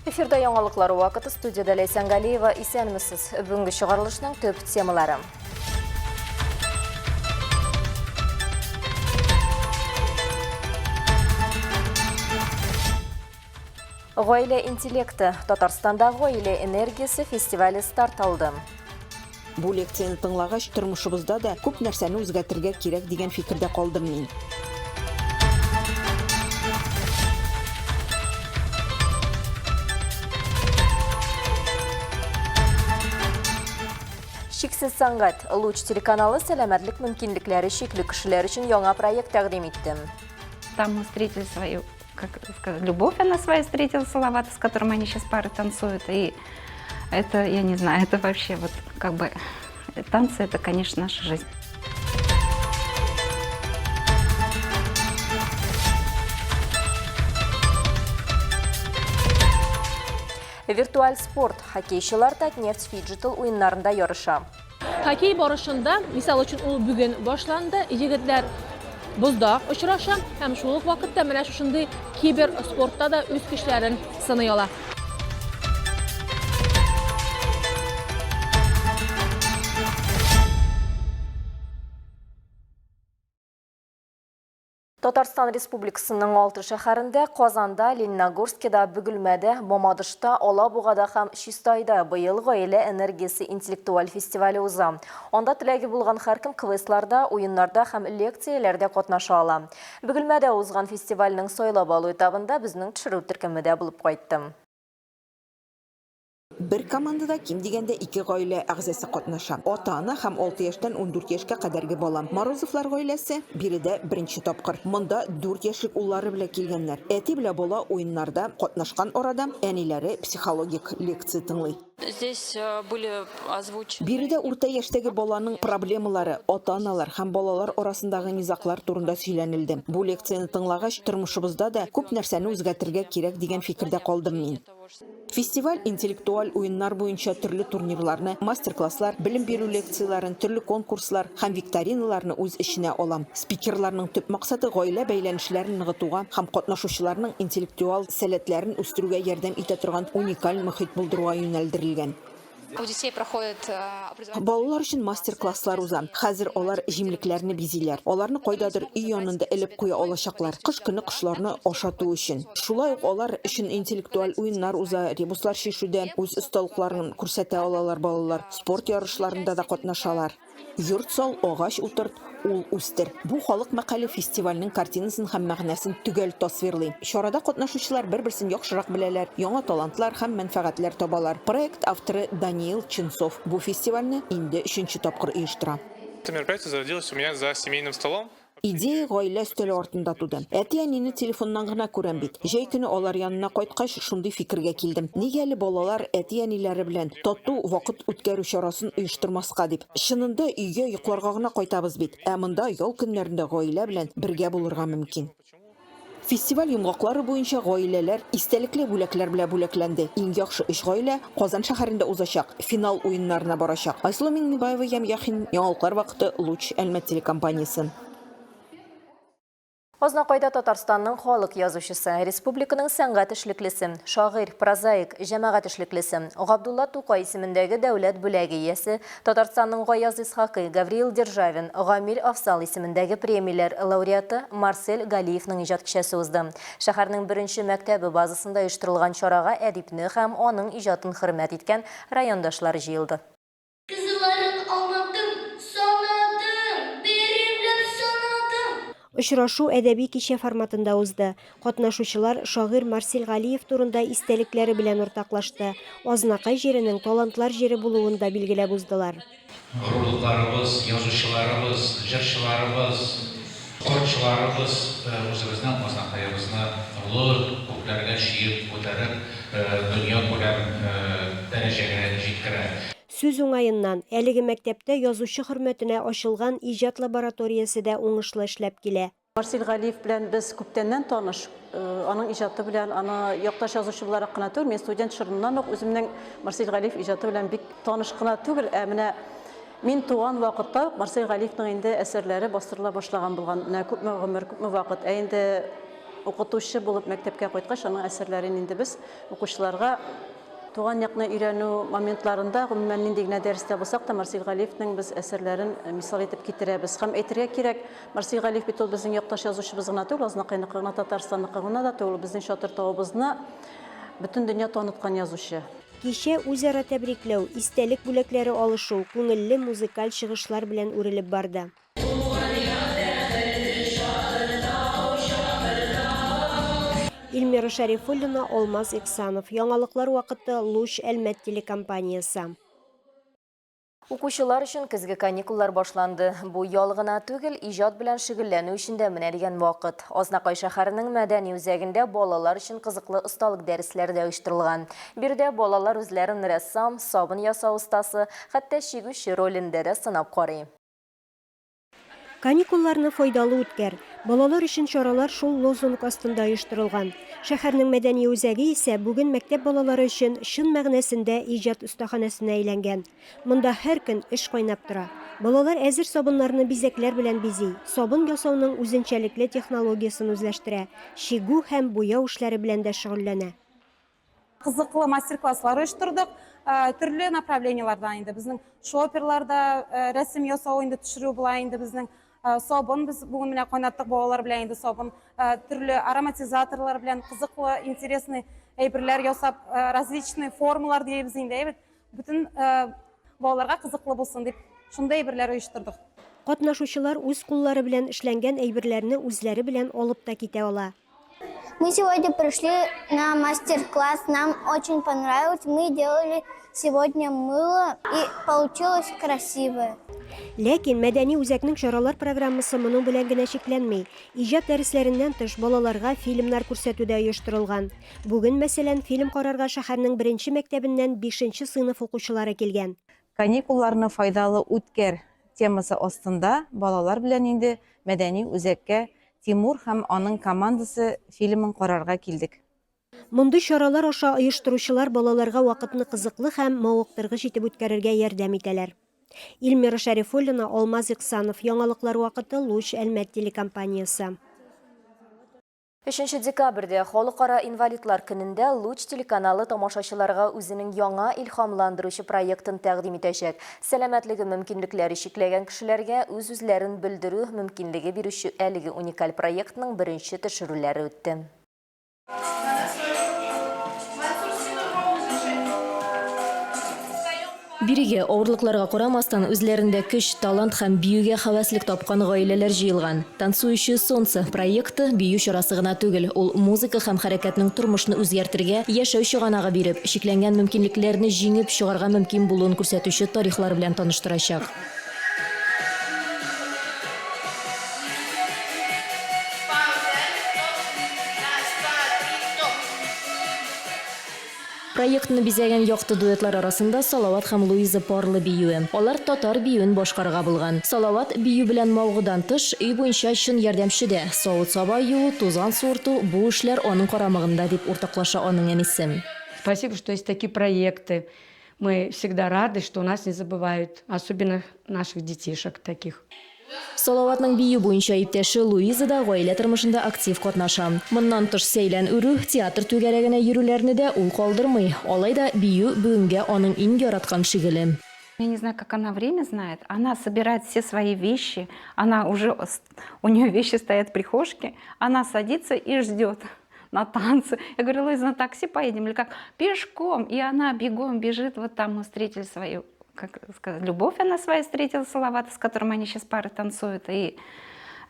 Эфирда яңалыклар вакыты студиядә Ләйсән Галиева. Исәнмесез. Бүгенге чыгарылышның төп темалары. Гаилә интеллекты. Татарстанда гаилә энергиясе фестивале старт алды. Бу лекцияне тыңлагач, тормышыбызда да күп нәрсәне үзгәртергә кирәк дигән фикердә калдым мин. Чиксез сәнгать. Луч телеканалы сәламәтлек мөмкинлекләре чикле кешеләр өчен яңа проект тәкъдим итте. Там мы встретили свою, как сказать, любовь она свою встретила, Салавата, с которым они сейчас пары танцуют. И это, я не знаю, это вообще вот как бы танцы, это, конечно, наша жизнь. Виртуаль спорт. Хоккейчылар Татнефть фиджитал уеннарында ярыша. Хоккей барышында, мисал өчен, ул бүген башланды, егетләр бозда очраша һәм шул ук вакытта менә шушындый киберспортта да үз көчләрен сыный ала. Татарстан Республикасының алты шәһәрендә, Казанда, Лениногорскида, Бөгелмәдә, Мамадышта, Алабугада һәм Чистайда быел Гаилә энергиясе интеллектуаль фестивале уза. Анда теләге булган һәркем квестларда, уеннарда һәм лекцияләрдә катнаша ала. Бөгелмәдә узган фестивальнең сайлап алу этабында безнең төшерү төркеме дә булып кайтты. Бер командада ким дигәндә ике гаилә әгъзасы катнаша, ата-ана һәм алты яшьтән 14 яшькә кадәрге бала. Морозовлар гаиләсе биредә беренче тапкыр. Монда дүрт яшьлек уллары белән килгәннәр. Әти белән бала уеннарда катнашкан арада әниләре психологик лекция тыңлый. Здесь были озвучены. Биредә урта яшьтәге баланың проблемалары, ата-аналар һәм балалар арасындагы низаглар турында сөйләнелде. Бу лекцияне тыңлагач, тормышыбызда да күп нәрсәне үзгәртергә кирәк дигән фикердә калдым мин. Фестиваль интеллектуаль уеннар буенча төрле турнирларны, мастер-класслар, белем бирү лекцияләрен, төрле конкурслар һәм викториналарны үз эченә ала. Спикерларның төп максаты гаилә бәйләнешләрен ныгытуга һәм катнашучыларның интеллектуал сәләтләрен үстерүгә ярдәм итә торган уникаль мохит булдыруга юнәлдерелгән. У детей проходит образовательные. Балалар өчен мастер-класслар уза. Хәзер алар җимлекләрне бизиләр. Аларны кайдадыр өй янында элеп куя алачаклар. Кыш көне кошларны ашату өчен. Шулай ук алар өчен интеллектуаль уеннар уза, ребуслар чишүдә үз осталыкларын күрсәтә алалар балалар, спорт ярышларында да катнашалар. Йорт сал, агач утырт, ул үстер. Бу халык мәкале фестивальнең картинасын һәм мәгънәсен төгәл тасвирлый. Чарада катнашучылар бер-берсен яхшырак беләләр, яңа талантлар һәм мәнфәгатьләр табалар. Проект авторы Даниил Ченцов бу фестивальне инде өченче тапкыр оештыра. Это мероприятие зародилось у меня за семейным столом. Идея гаилә өстәле артында туды. Әти-әнине телефоннан гына күрәм бит. Җәй көне алар янына кайткач, шундый фикергә килдем. Нигә әле балалар әти-әниләре белән тату вакыт үткәрү чарасын оештырмаска дип. Чынында өйгә йокларга гына кайтабыз бит. Ә монда ял көннәрендә гаилә белән бергә булырга мөмкин. Фестиваль йомгаклары буенча гаиләләр истәлекле бүләкләр белән бүләкләнде. Иң яхшы өч гаилә Казан шәһәрендә узачак финал уеннарына барачак. Айсылу Миңнебаева, Ям Яхин, Яңалыклар вакыты, Луч, Әлмәт телекомпаниясе. Азнакайда Татарстанның халык язучысы, республиканың сәнгать эшлеклесе, шагыйрь, прозаик, җәмәгать эшлеклесе, Габдулла Тукай исемендәге дәүләт бүләге иясе, Татарстанның Гаяз Исхакый, Гавриил Державин, Гамил Афзал исемендәге премияләр лауреаты Марсель Галиевның иҗат кичәсе узды. Шәһәрнең беренче мәктәбе базасында оештырылган чарага әдипне һәм аның иҗатын хөрмәт иткән райондашлар җыелды. Кызылларын алмадым, санадым, берәмләп санадым. Очрашу әдәби кичә форматында узды. Катнашучылар шагыйрь Марсель Галиев турында истәлекләре белән уртаклашты, Азнакай җиренең талантлар җире булуын да билгеләп уздылар. Горурлыкларыбыз, язучыларыбыз, җырчыларыбыз, спортчыларыбыз үзебезнең Азнакаебызны олы күкләргә чөеп күтәреп, дөньякүләм дәрәҗәгә җиткерә. Сүз уңаеннан, әлеге мәктәптә язучы хөрмәтенә ачылган иҗат лабораториясе дә уңышлы эшләп килә. Марсель Галиев белән без күптәннән таныш. Аның иҗаты белән, аны якташ язучы буларак кына түгел, мин студент чорыннан ук үземнең Марсель Галиев иҗаты белән бик таныш кына түгел, ә менә мин туган вакытта ук Марсель Галиевның инде әсәрләре бастырыла башлаган булган. Менә күпме гомер, күпме вакыт. Ә инде Укытучы булып мәктәпкә кайткач, аның әсәрләрен инде без укучыларга туган якны өйрәнү моментларында, гомумән, нинди генә дәрестә булсак та, Марсель Галиевнең без әсәрләрен мисал итеп китерәбез. Һәм әйтергә кирәк, Марсель Галиев бит ул безнең якташ язучыбыз гына түгел, Азнакайныкы гына, Татарстанныкы гына да түгел, безнең Чатыр тавыбызны бөтен дөнья таныткан язучы. Кичә үзара тәбрикләү, истәлек бүләкләре алышу, күңелле музыкаль чыгышлар белән үрелеп барды. Эльмира Шәрифуллина, Алмаз Иксанов. Яңалыклар вакыты, Луч, Әлмәт телекомпаниясе. Укучылар өчен көзге каникуллар башланды. Бу ял гына түгел, иҗат белән шөгыльләнү өчен дә менә дигән вакыт. Азнакай шәһәренең мәдәни үзәгендә балалар өчен кызыклы осталык дәресләре дә оештырылган. Биредә балалар үзләрен рәссам, сабын ясау остасы, хәтта чигүче ролендә дә сынап карый. Каникулларны файдалы үткәр! Балалар өчен чаралар шул лозунг астында оештырылган. Шәһәрнең мәдәни үзәге исә бүген мәктәп балалары өчен чын мәгънәсендә иҗат остаханәсенә әйләнгән. Монда һәр көн эш кайнап тора. Балалар әзер сабыннарны бизәкләр белән бизи, сабын ясауның үзенчәлекле технологиясен үзләштерә, чигү һәм буяу эшләре белән дә шөгыльләнә. Кызыклы мастер-класслар оештырдык. Төрле направлениелардан инде безнең шоперларда рәсем ясау инде төшерү була инде безнең сабын без бүген менә кайнаттык балалар белән инде сабын төрле ароматизаторлар белән кызыклы интересный әйберләр ясап различный формалар дибез инде әйбәт бөтен балаларга кызыклы булсын дип шундый әйберләр оештырдык. Катнашучылар үз куллары белән эшләнгән әйберләрне үзләре белән алып та китә ала. Мы сегодня пришли на мастер-класс, нам очень понравилось. Мы делали сегодня мыло и получилось красивое. Ләкин мәдәни үзәкнең чаралар программасы моның белән генә чикләнми. Иҗат дәресләреннән тыш, балаларга фильмнар күрсәтү дә оештырылган. Бүген, мәсәлән, фильм карарга шәһәрнең беренче мәктәбеннән бишенче сыйныф укучылары килгән. Каникулларны файдалы үткәр темасы астында балалар белән инде мәдәни үзәккә Тимур һәм аның командасы фильмын карарга килдек. Мондый чаралар аша оештыручылар балаларга вакытны кызыклы һәм мавыктыргыч итеп үткәрергә ярдәм итәләр. Эльмира Шәрифуллина, Алмаз Иксанов, Яңалыклар вакыты, Луч, Әлмәт телекомпаниясе. Өченче декабрьдә, Халыкара инвалидлар көнендә Луч телеканалы тамашачыларга үзенең яңа илһамландыручы проектын тәкъдим итәчәк. Сәламәтлеге мөмкинлекләре чикләгән кешеләргә үз-үзләрен белдерү мөмкинлеге бирүче әлеге уникаль проектның беренче төшерүләре үтте. Бирегә, авырлыкларга карамастан, үзләрендә көч, талант һәм биюгә һәвәслек тапкан гаиләләр җыелган. Танцующее солнце проекты бию чарасы гына түгел, ул музыка һәм хәрәкәтнең тормышны үзгәртергә, яшәү чыганагы биреп, чикләнгән мөмкинлекләрне җиңеп чыгарга мөмкин булуын күрсәтүче тарихлар белән таныштырачак. Проектны бизәгән якты дуэтлар арасында Салават һәм Луиза парлы биюе. Алар татар биюен башкарырга булган. Салават, бию белән мавыгудан тыш, өй буенча чын ярдәмче дә. Савыт-саба юу, тузан суырту, бу эшләр аның карамагында, дип уртаклаша аның әнисе. Спасибо, что есть такие проекты. Мы всегда рады, что нас не забывают, особенно наших детишек таких. Салаватның бию буенча иптәше Луиза да гаилә тормышында актив катнаша. Моннан тыш сәйлән үрү, театр түгәрәгенә йөрүләрне дә ул калдырмый. Алай да бию бүгенгә аның иң яраткан шөгыле. Я не знаю, как она время знает. Она собирает все свои вещи. Она уже, у нее вещи стоят в прихожке. Она садится и ждет на танцы. Я говорю, Луиза, на такси поедем или как? Пешком. И она бегом бежит. Вот там мы встретили свою, как сказать, любовь она свою встретила, Салавата, с которым они сейчас пары танцуют. И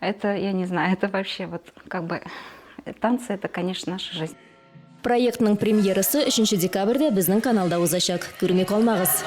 это, я не знаю, это вообще вот как бы танцы, это, конечно, наша жизнь. Проектның премьерасы 3 декабрьдә безнең каналда узачак. Күрми калмагыз!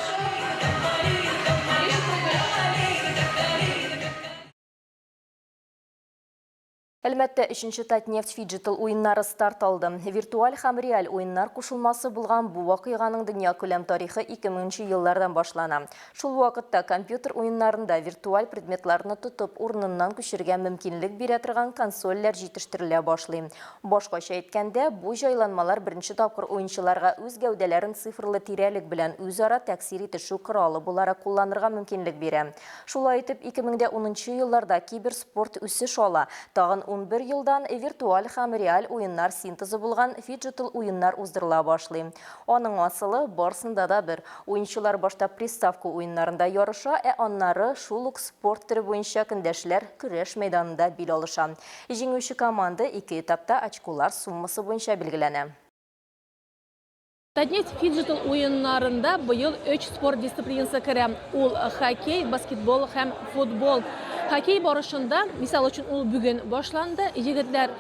Әлмәттә өченче Татнефть фиджитал уеннары старт алды. Виртуаль һәм реаль уеннар кушылмасы булган бу вакыйганың дөньякүләм тарихы 2000 нче еллардан башлана. Шул вакытта компьютер уеннарында виртуаль предметларны тотып, урыныннан күчерергә мөмкинлек бирә торган консольләр җитештерелә башлый. Башкача әйткәндә, бу җайланмалар беренче тапкыр уенчыларга үз гәүдәләрен цифрлы тирәлек белән үзара тәэсир итешү коралы буларак кулланырга мөмкинлек бирә. Шулай итеп, 2010 нчы елларда киберспорт үсеш ала. Тагын 11 елдан виртуаль һәм реаль уеннар синтезы булган фиджитал уеннар уздырыла башлый. Аның асылы барсында да бер. Уенчылар башта приставка уеннарында ярыша, ә аннары шул ук спорт төре буенча көндәшләр көрәш мәйданында бил алыша. Җиңүче команда ике этапта очколар суммасы буенча билгеләнә. Татнефть фиджитал уеннарында быел өч спорт дисциплинасы керә. Ул хоккей, баскетбол һәм футбол. Хоккей барышында, мисал өчен, ул бүген башланды, егетләр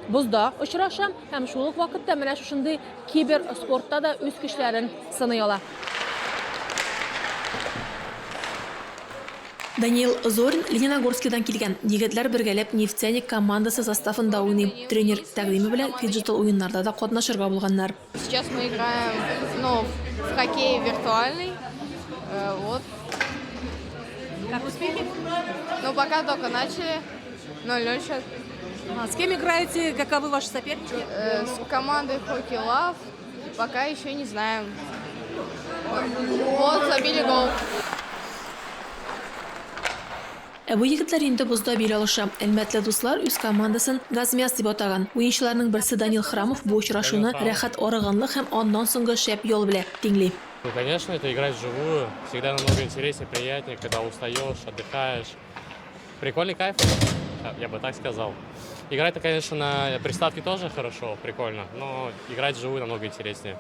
бозда очраша һәм шул ук вакытта менә шушындый кибер спортта да үз көчләрен сыный ала. Даниил Зорин Лениногорскидан килгән. Егетләр бергәләп Нефтяник командасы составында уйный. Тренер тәкъдиме белән фиджитал уеннарда да катнашырга булганнар. Сейчас мы играем, ну, в хоккей виртуальный. Вот. Как успехи? Ну, пока только начали. 0-0 сейчас. А с кем играете? Каковы ваши соперники? С командой Hockey Love. Пока еще не знаем. Вот, забили гол. Ә бу егетләр инде бозда бил алыша. Әлмәтле дуслар үз командасын Газмяс дип атаган. Уенчыларның берсе Данил Храмов бу очрашуны рәхәт арыганлык һәм аннан соңгы шәп ял белә тиңли. Ну, конечно, это играть вживую. Всегда намного интереснее, приятнее, когда устаешь, отдыхаешь. Прикольный кайф, я бы так сказал. Играть-то, конечно, на приставке тоже хорошо, прикольно, но играть вживую намного интереснее.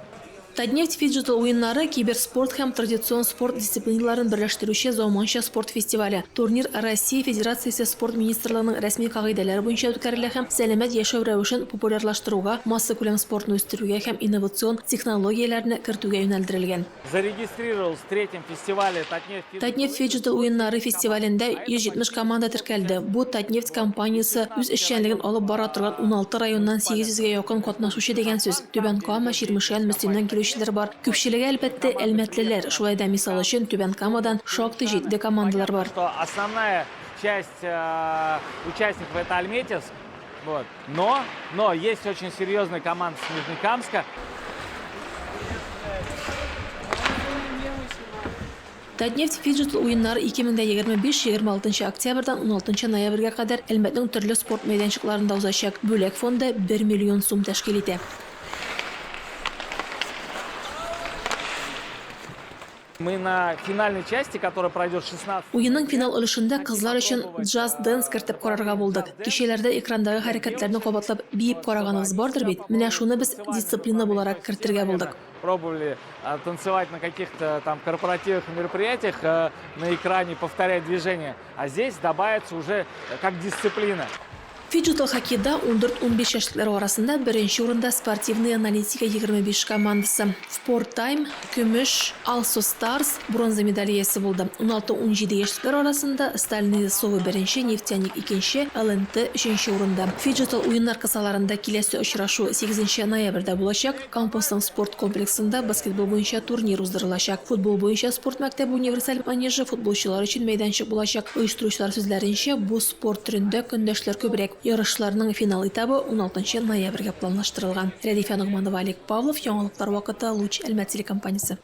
Татнефть фиджитал уеннары киберспорт һәм традицион спорт дисциплиналарын берләштерүче заманча спорт фестивале. Турнир Россия Федерациясе Спорт министрлыгының рәсми кагыйдәләре буенча үткәрелә һәм сәламәт яшәү рәвешен популярлаштыруга, массакүләм спортны үстерүгә һәм инновацион технологияләрне кертүгә юнәлдерелгән. Зарегистрировался в третьем фестивале Татнефть. Татнефть фиджитал уеннары фестивалендә 170 команда теркәлде. Бу Татнефть компаниясе үз эшчәнлеген алып бара торган 16 районнан 800 гә якын катнашучы дигән сүз. Түбән Кама, Чирмешән, Мөслимнән килүчеләр бар. Күпчелеге, әлбәттә, әлмәтлеләр. Шулай да, мисал өчен, Түбән Камадан шактый җитди командалар бар. Что основная часть участников это Альметьевск. Вот. Но, но есть очень серьезная команда с Нижнекамска. Татнефть фиджитал уеннары 2025 26 октябрьдән 16 ноябрьгә кадәр Әлмәтнең төрле спорт мәйданчыкларында узачак. Бүләк фонды 1 миллион сум тәшкил итә. Мы на финальной части, которая пройдет 16 Уенның финал өлешендә кызлар өчен Just Dance кертеп карарга булдык. Кичәләрдә экрандагы хәрәкәтләрне кабатлап биеп караганыгыз бардыр бит? Менә шуны без дисциплина буларак кертергә булдык. Пробовали танцевать на каких-то там корпоративах и мероприятиях, на экране повторять движения, а здесь добавится уже как дисциплина. Фиджитал хоккейда 14-15 яшьлекләр арасында беренче урында Спортивная аналитика 25 командасы. Спорт Тайм, көмеш, Алсу Старс бронза медаль иясе булды. 16-17 яшьлекләр арасында Стальные совы беренче, Нефтяник икенче, ЛНТ өченче урында. Фиджитал уеннар кысаларында киләсе очрашу 8 ноябрьдә булачак. Кампусның спорт комплексында баскетбол буенча турнир уздырылачак. Футбол буенча спорт мәктәбе универсаль манежы футболчылар өчен мәйданчык булачак. Оештыручылар сүзләренчә, бу спорт төрендә көндәшләр күбрәк. Ярышларның финал этабы 16 ноябрьгә планлаштырылган. Рәдифә Ногманова, Олег Павлов, Яңалыклар вакыты, Луч, Әлмәт телекомпаниясе.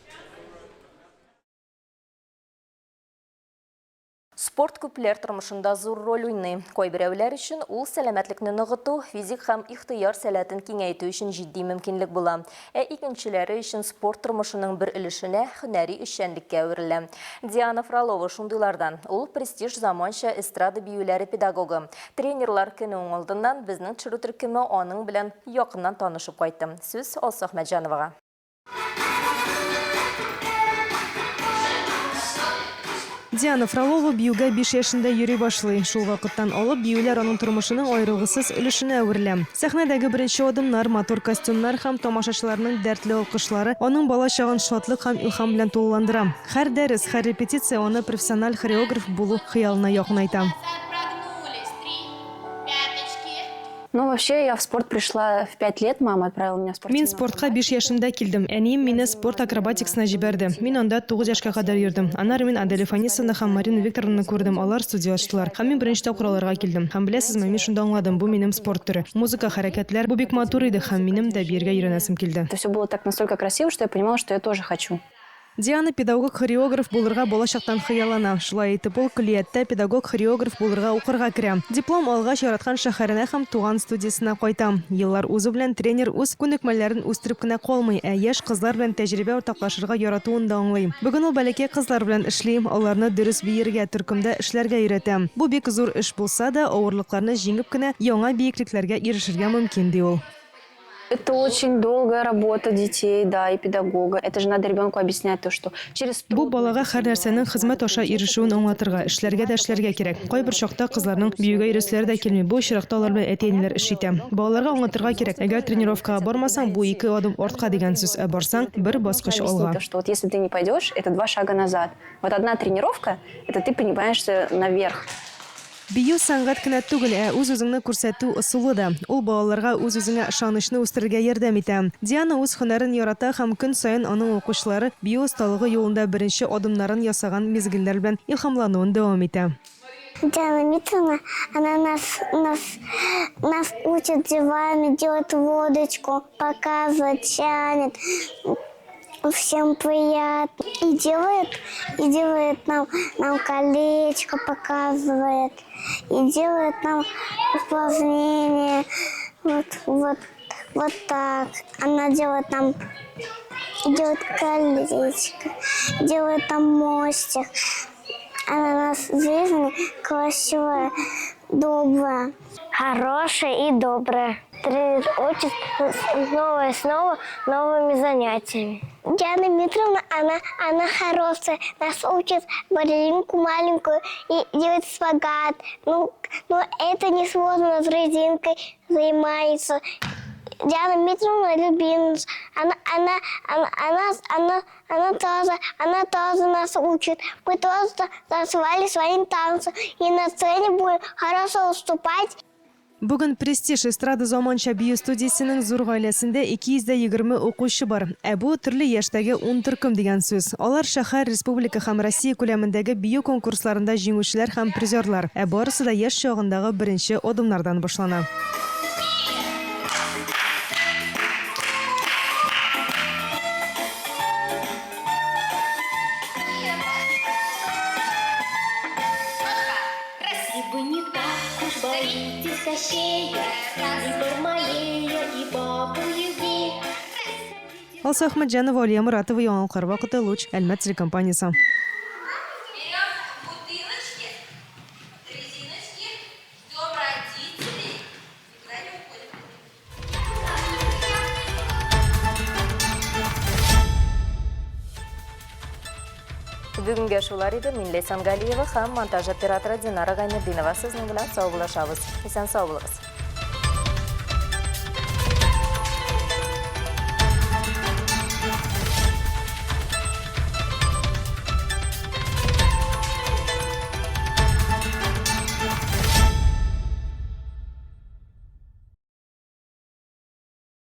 Спорт күпләр тормышында зур роль уйный. Кайберәүләр өчен ул сәламәтлекне ныгыту, физик һәм ихтыяр сәләтен киңәйтү өчен җитди мөмкинлек була. Ә икенчеләре өчен спорт тормышының бер өлешенә, һөнәри эшчәнлеккә әверелә. Диана Фролова шундыйлардан. Ул престиж заманча эстрада биюләре педагогы. Тренерлар көне уңалдыннан безнең төшерү төркеме аның белән якыннан танышып кайтты. Сүз Алсу Әхмәтҗановага. Диана Фролова биюгә 5 яшендә йөри башлый. Шул вакыттан алып биюләр аның тормышының аерылгысыз өлешенә әверелә. Сәхнәдәге беренче адымнар, матур костюмнар һәм тамашачыларның дәртле алкышлары аның бала чагын шатлык һәм илһам белән тулыландыра. Һәр дәрес, һәр репетиция аны профессиональ хореограф булу хыялына якынайта. Ну, вообще, я в спорт пришла в 5 лет, мама отправила меня в спортивную. Мин спортка 5 яшемдә килдем. Әнием мине спорт акробатикасына җибәрде. Мин анда 9 яшькә кадәр йөрдем. Аннары мин Аделя Фанисовна һәм Марина Викторовнаны күрдем, алар студия ачтылар. Һәм мин беренче тапкыр аларга килдем. Һәм беләсезме, мин шунда аңладым, бу минем спорт төре. Музыка, хәрәкәтләр, бу бик матур иде һәм минем дә биергә өйрәнәсем килде. Это все было так настолько красиво, что я понимала, что я тоже хочу. Диана педагог-хореограф булырга балачактан хыяллана. Шулай итеп ул көллияттә педагог-хореограф булырга укырга керә. Диплом алгач, яраткан шәһәренә һәм туган студиясенә кайта. Еллар узу белән тренер үз күнекмәләрен үстереп кенә калмый, ә яшь кызлар белән тәҗрибә уртаклашырга яратуын да аңлый. Бүген ул бәләкәй кызлар белән эшли, аларны дөрес биергә, төркемдә эшләргә өйрәтә. Бу бик зур эш булса да, авырлыкларны җиңеп кенә яңа биеклекләргә ирешергә мөмкин, ди ул. Это очень долгая работа детей, да, и педагога. Это же надо ребенку объяснять то, что через Бу балага һәр нәрсәнең хезмәт аша ирешүен аңлатырга, эшләргә дә эшләргә кирәк. Кайбер чакта кызларның биюгә йөрәселәре дә килми, бу очракта алар белән әти-әниләр эш итә. Балаларга аңлатырга кирәк, әгәр тренировкага бармасаң, бу ике адым артка дигән сүз, ә барсаң, бер баскыч алга. То, что вот если ты не пойдешь, это два шага назад. Вот одна тренировка, это ты поднимаешься наверх. Бию сәнгать кенә түгел, ә үз-үзеңне күрсәтү ысулы да. Ул балаларга үз-үзеңә ышанычны үстерергә ярдәм итә. Диана үз һөнәрен ярата һәм көн саен аның укучылары бию осталыгы юлында беренче адымнарын ясаган мизгелләр белән илһамлануын дәвам итә. Диана Дмитриевна, она нас, нас, нас учит делами, делает лодочку, показывает, тянет. Всем приятно. И делает, и делает нам, нам колечко показывает, и делает нам упражнения. Вот, вот, вот так. Она делает нам делает колечко, делает там мостик. Она у нас в жизни красивая, добрая. Хорошая и добрая. Тренер учит снова и снова новыми занятиями. Диана Дмитриевна, она, она хорошая, нас учит балеринку маленькую и делает шпагат. Ну, но это не сложно, с резинкой занимается. Диана Дмитриевна любимец. Она, она, она, она, она, она тоже, она тоже нас учит. Мы тоже танцевали свои танцы. И на сцене будем хорошо выступать. Бүген Престиж эстрада заманча бию студиясенең зур гаиләсендә 220 укучы бар. Ә бу төрле яшьтәге ун төркем дигән сүз. Алар шәһәр, республика һәм Россия күләмендәге бию конкурсларында җиңүчеләр һәм призерлар. Ә барысы да яшь чагындагы беренче адымнардан башлана. Алсу Әхмәтҗанова, Алия Моратова, Яңалыклар вакыты, Луч, Әлмәт телекомпаниясе. Бүгенгә шулар иде. Мин Ләйсән Галиева һәм монтаж операторы Динара Гайнетдинова сезнең белән саубуллашабыз. Исән сау булыгыз.